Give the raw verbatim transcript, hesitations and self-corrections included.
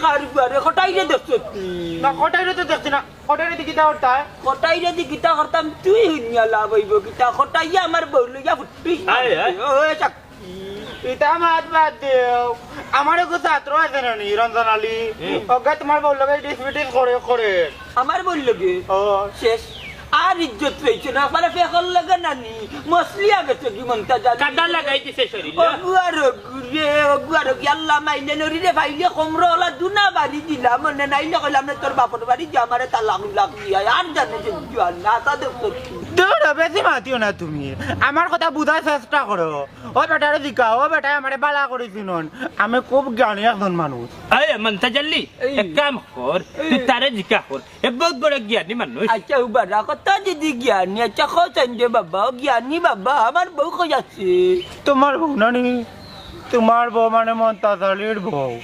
কার বুয়ারে কটাইরে দেখছস নি? না, কটাইরে তো দেখছি না। কটাইরে দি কিতা করতায়? কটাইরে দি কিতা করতাম, তুই হুনিয়া লাভ অইবো কিতা? কটাইয়া আমার বউ লইয়া ফুট্টুস। আয়, আয়। ওই চাক। ইতা মাত বাদ দেও। আমার এগু ছাত্র আছে না নি, রঞ্জন আলী? হুম। অগু তুমার বউর লগে ডিসপিটিস করে, করে। আমার বউর লগে? ও। শেষ। আর ইজ্জত পাইছে না, পারে ফেকর লগে নানি। মসলিয়া গেছে কি মন্তাজ আলী? কাদা লাগাই দিছে শরীরে। অগু আর অগু রে, অগু আর অগু। আল্লাহ মাইলে নরি রে, ভাইলে কমরো ওলা দুনা বাড়ি দিলাম, মনে নাইলে কইলাম না তোর বাপর বাড়ি যে আমারে তালাক উলাক দিয়া। আর জানে যে জুয়ান না, তা দেখতো। দূর, বেশি মাতিও না তুমি। আমার কথা বুঝার চেষ্টা করো। ও বেটারে জিকাও, ও বেটায় আমারে বালা করি চিনইন। আমি খুব জ্ঞানী একজন মানুষ। এই মন্তাজ আলী, এই। এক কাম কর, তুই এই। তারে জিকা কর। এ বহুত বড় জ্ঞানী মানুষ। আচ্ছা, উবারা কথা যদি জ্ঞানী, আচ্ছা, কও চাইন যে বাবা, ও জ্ঞানী বাবা, আমার বউ কই আছে? তুমার বউ নানি? তুমার বউ মানে মন্তাজ আলীর বউ।